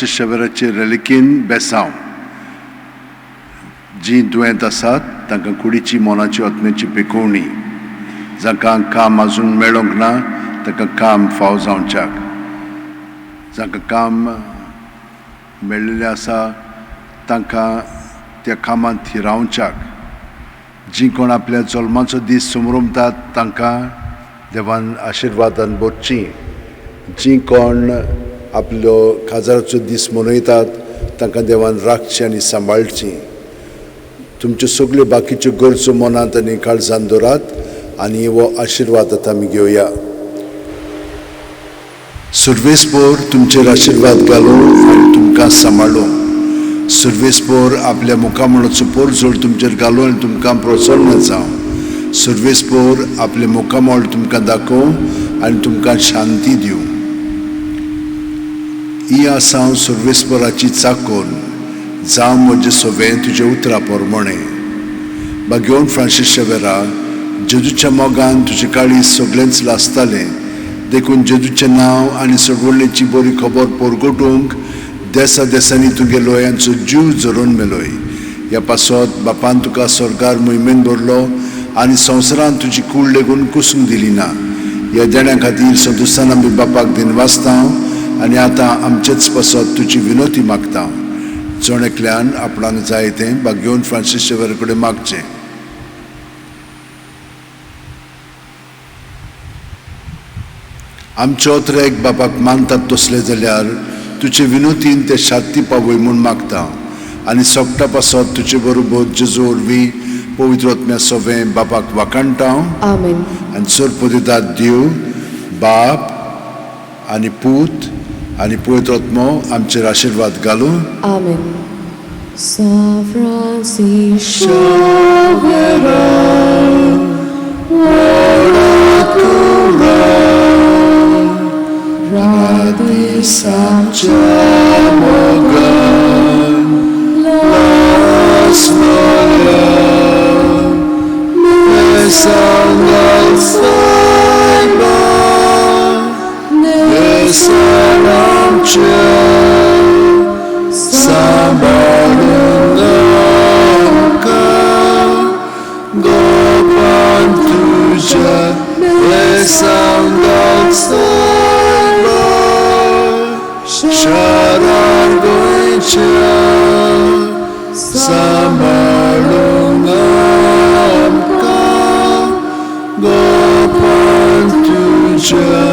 Francis शेवेराचे रेलिकेन बेसांव. जीं दुयेंत आसात तांकां कुडीची, मनाची, आत्म्याची पेकोवणी. जांकां काम आजून मेळोंक ना तांकां काम फाव जावच्याक, जांकां काम मेळिल्लें आसा तांकां त्या कामांत थिरावच्याक. जीं कोण आपल्या जल्माचो दीस समरमतात तांकां देवान आशिर्वादान भरची. जीं कोण आपलो काजाराचो दीस मनयतात तांकां देवान राखची आनी सांबाळची. तुमच्यो सगल्यो बाकीच्यो गरजो मनांत आनी काळजान दवरात आनी हो आशिर्वाद आतां आमी घेवया. सर्वेस्पोर तुमचेर आशिर्वाद घालूं आनी तुमकां सांबाळूं. सर्वेस्पोर आपल्या मुखामळाचो पोरजोळ तुमचेर घालूं आनी तुमकां प्रसन्न जावं. सर्वेस्पोर आपलें मुखामळ तुमकां दाखोवं आनी तुमकां शांती दिवं. ही आसा हांव सर्वेस्पोराची चाकोन, जावं म्हजें सवें तुज्या उतरा प्रमाणें. बागेवन फ्रांसीस शेवेरा, जेजूच्या मोगान तुजें काळीज सगळेंच लासतालें, देखून जेजूचें नांव आनी सोडवणेची बरी खबर परगटूंक देसा देसांनी तुगे लोयांचो जीव झरोवन मेलोय. ह्या पासत बापान तुका स्वर्गार मोहिमेन भरलो आनी संवसारांत तुजी कूड लेगून कुसूंक दिली ना. ह्या देण्या खातीर संतोशान आमी बापाक दिनवासता आनी आतां आमचेच पासत तुजी विनोती मागता. जण एकल्यान आपणाक जाय तें बागेवन फ्रांसीस शेवेरा कडेन मागचें. आमचो त्रेक बापाक मानतात तसले जाल्यार तुजे विनोतीन ते शांती पावय म्हूण मागता आनी सोगटा पासत तुजे बरोबर जेजू वरवीं पवित्र आत्म्या सवें बापाक वाखाणटा. आमेन. आनी सरपदिदात देव बाप आनी पूत आनी पवित्र आत्मो आमचेर आशिर्वाद घालूं. आमेन. San Francis Xavier, Sambalung amka Gopan tuja.